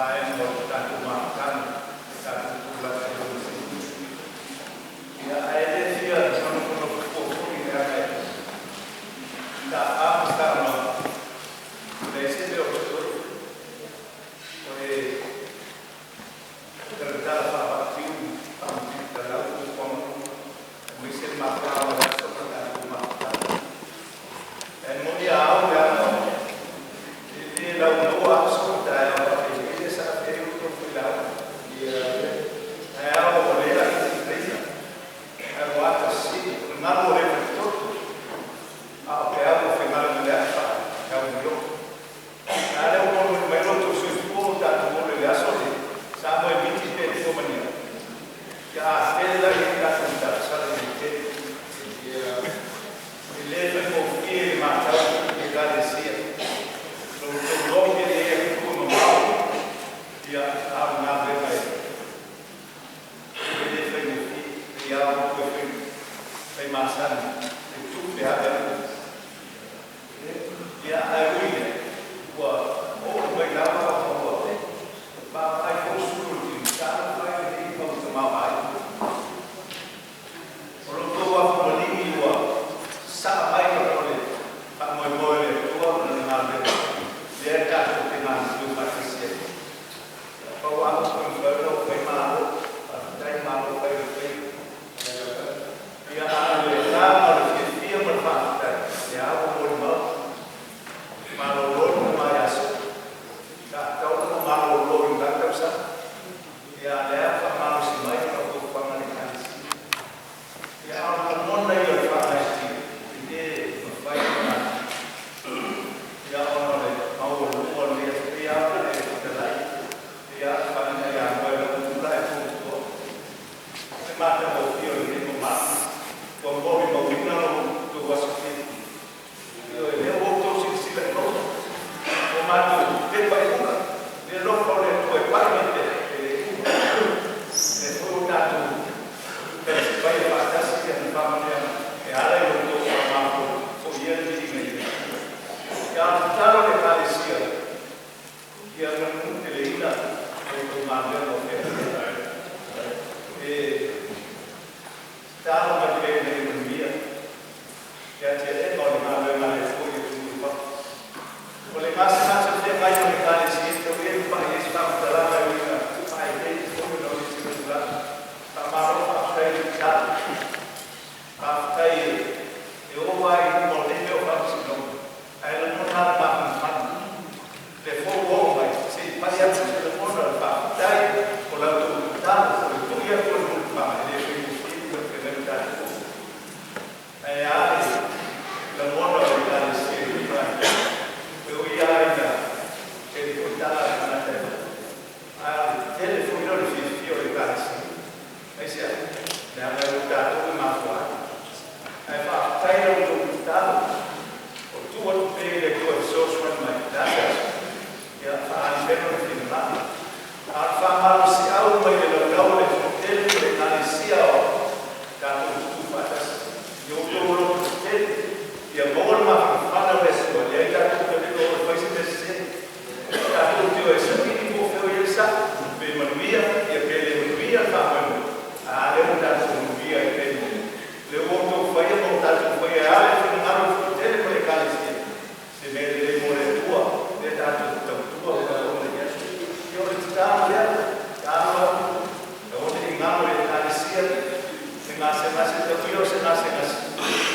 Vaega o le tatou mafutaga, le tatou tulaga i lona sili. Ia, ae le fia nofonofo fua foi leaga e tapa ma se talanoaga, e leai se mea o totoe. O le talatala faavaatiu faamatitalau fuafuaga uma aemaise le mafutaga o le aso ma le tatou mafutaga. Ae moni a au leaga e le launaua aso ma taeao faapeipei lea sa afea ai outou failauga. Ae ao o lea leina, ae ua atasini o le galu o le faitoto, a o peau o faigaluega faataumaio. A lea ua molimoli mai lo outou soifua ma tatou ola i le aso lenei, sa moe miti pe tua mania. Ia a tele la i ai tatou matafasala ina ia tele. E le faigofie i le matau i Ekalesia. Lo outou logi e i ai atunuu e mamao, ia a o le galuega e le faigofie. E ia outou e fai masani, e tupe ave atu. Ia ae ui lea, ua oo mai lava ua vaavaai foi sulu o le tino, sa fai lenei mau tamaoaiga. O lo outou afumaligi ua sasaa mai ona o le faamoemoe o le Atua ma lana galuega lea e tatou te galulue faatasi ai. Ia, pau lava upu e mafai ona ou fai, malo, faafetai, malo fai o le faiva. Ia, a o le agaga o le fiafia ma le faafetai, lea ua molimau, malolo le tama ia Soo. Sa tatau ona malolo i le la tausaga. Ia, a lea faamalosi mai ona o tofaga le Ekalesia. Ia, a o le lagona ia o le faagaeetia, e le mafai ona ia ona o le maualuga o lenei aso. Pei lava ona e fetalai, pei lava ona faaina ia Noe lau tula e puapuatua. O le matagofie o lenei mamalu, ua molimauina lo outou aso fiafia. Ioe, lea ua outou silasila i lona, ua matou pepa i ula, le alofa o le Atua e pai mai pea, e le uma. Lea foi ua tatou talisapaia faatasi ia na faamanuiaga e ala i lo outou faamafo foia le viiga i le Atua. Ia, a o le tatalo a le Ekalesia, ia manuteleina lo outou galuega o feagai. E tatalo mai pea ina ia manuia le atiaega o le galuega a le Atua i atunuu i fafo. O le gasegase o feagai ma le Ekalesia, e tau le mapai ai se faamatalaga e uiga faaeteete foi ona o nisi o tulaga. Faamalo faafetai i le tatalo. Faafetai e oo lava i luma o nei mea o faamasinoga, ae lagona lava le mafanafana. Le foi ua oo mai, se i pai atu se lagona o le faafetai o la outou tatalo, o le tui atu o le mulipaga e le faigofie le feagai ma tatou. Ae a le lagona o le Ekalesia i lenei vaitau? E ui lava ina tele foi tala a le tagata e a o le tele foi lea o le fiafia o le Ekalesia. Aisea? Leaga e o tatou e mafua ai. Ae faafetai la outou tatalo, o tuu atu pea i le Atua e fesoasoani mai, le a se aso, ia faaali le finagalo. A o le faamalosiau mai le laulau o le fonotele ma le Ekalesia o tatou tutu faatasi, ia outou alofa tetele, ia maua le mafanafana o le Atua, leai tatou te le o e fai se mea sese. Tatou te o e saili po o fea o i ai le sao, pe manuia, ia pe le manuia le faamoemoe, a lea ua tatou manuia ai pea i mua. Lea ua outou faia ma o tatou faia e ala i le finagalo o le fonotele ma le Ekalesia, se mea lelei mo le Atua, lea tatou te tautua ma oo mai i aso. Ia o le tatalo lea, tatalo atu, aua ne i galo i le Ekalesia, se gasegase tau ia o se gasegase,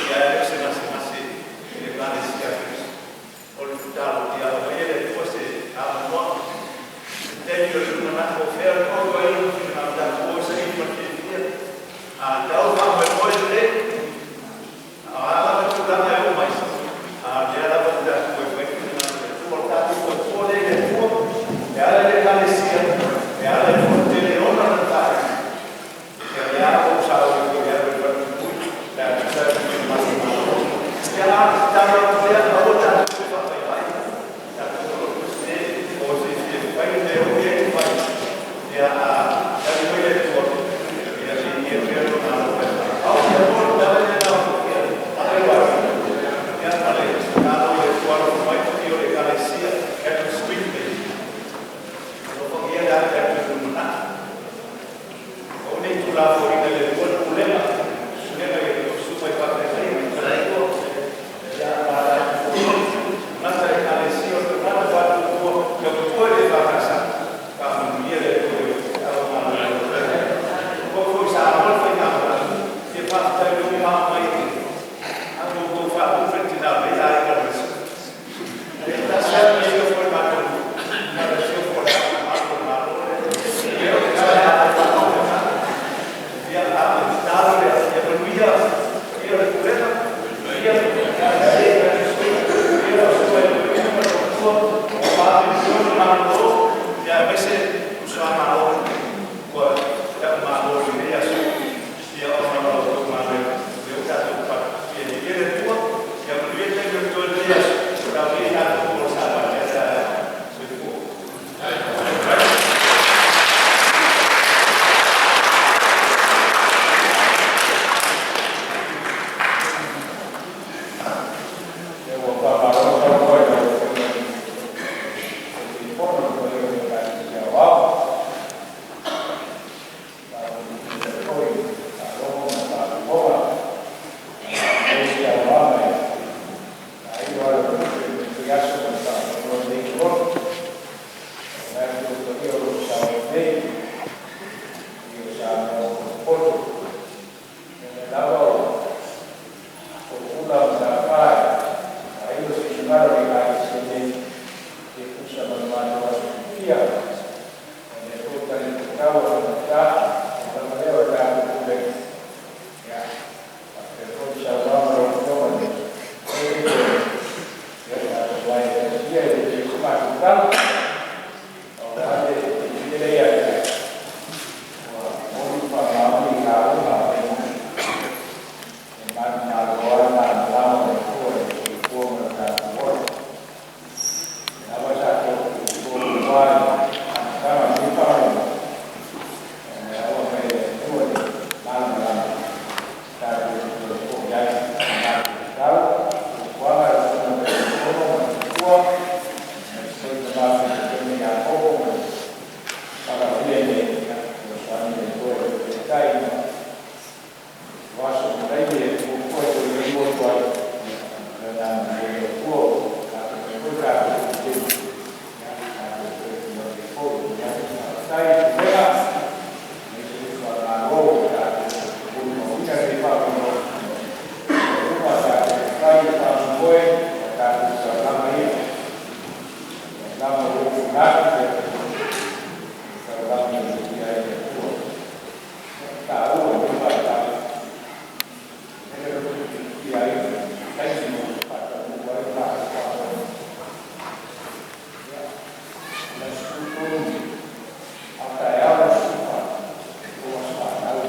ia ae le o se gasegase i le Ekalesia a Keriso. O le tatalo, ia aumaia e le Atua se avanoa, se taimi o le lumanai, o fea o ai lona finagalo, tatou o e saili ma le fiafia. A tau faamoemoe lelei, a o a lava tulaga e oo mai, a o lea lava ua tatou e fai le finagalo o le Atua. O le tatou tautua lea i le Atua, e ala i le Ekalesia, e ala i le fonotele e ona lana faaiuga. Ia lea ua ou sauni foi e alu e falepuipui, pe a tusa ai ma le matou malo. Ia a o le tatalo atu lea, aua tatou toe faavaivai, tatou alofa tetele, o fiafia e fai le mea e oo i ai le fai. Ia a tali mai le Atua, ia viigia pea lona alofa e fai. Ia aemaise uso a Malo ua taumalo i lenei aso, ia ona o la outou galuega lea ua tatou palapipia ai. Ia le Atua ia manuia le taimi o totoe o lenei aso. Tau ia tatou mo le savali a taeao. Soifua. Ua faamalo saunoa i lau Afioga i le Taitaifono o le paia o le Ekalesia Aoao. Sa faamalieina foi i le faalogo ma le faafofoga a le saunoaga e faailo ala o lupe i lenei aso ma le faafoefoe o lenei toloto. E manatu o paia o lo o saoo nei, paia o Samoa ua potopoto, lea lava o pula ma tafā e faailo se finagalo o le Ekalesia nei e tusa ma le matou aso fiafia. O lea foi talifuaitau a tagata lava lea o le tatou pulega, ia faapea foi le saunoaga a lau Afioga i le ia tatou vai e tasi ia e le se matou tala. O le le lea ia te ua moni ma faamaoni i lauga a e manumalo ai malamalama o le Atua i le soifua ma le tatou ola. Lava sa tofu ai amataga o lenei faauuga, e aua mai le Atua le malamalama tatou te toe foi ai matou tatau fuafuaga a le Susuga Taitaifono ma le faletua, aemaise foi le tama fitoitonu ia Iakopo ma le faalavelave nei, ia fesoasoani le Atua i le taitai ma o aso ma taimi e fuafua e toe liu atu ai, ia lana agalelei le Atua ua tatou fai foi tatou filemu, ia tatou toe feiloai ai foi i lenei aso. Faafetai i le pulega aemaise le uso a Malo ua tatou molimauina lenei faamoemoe ua uma tatou fai le faamoemoe ma tatou taulaga ia taulaga ua tuuina atu i le atunuu, taulaga e viia ai le Atua. Taua lenei vaitau e le loto fiafia ai taimi ua faataunuu ai le matou faamoemoe. Ia, le aso 13 a o taeao le aso 14 o aso fanau.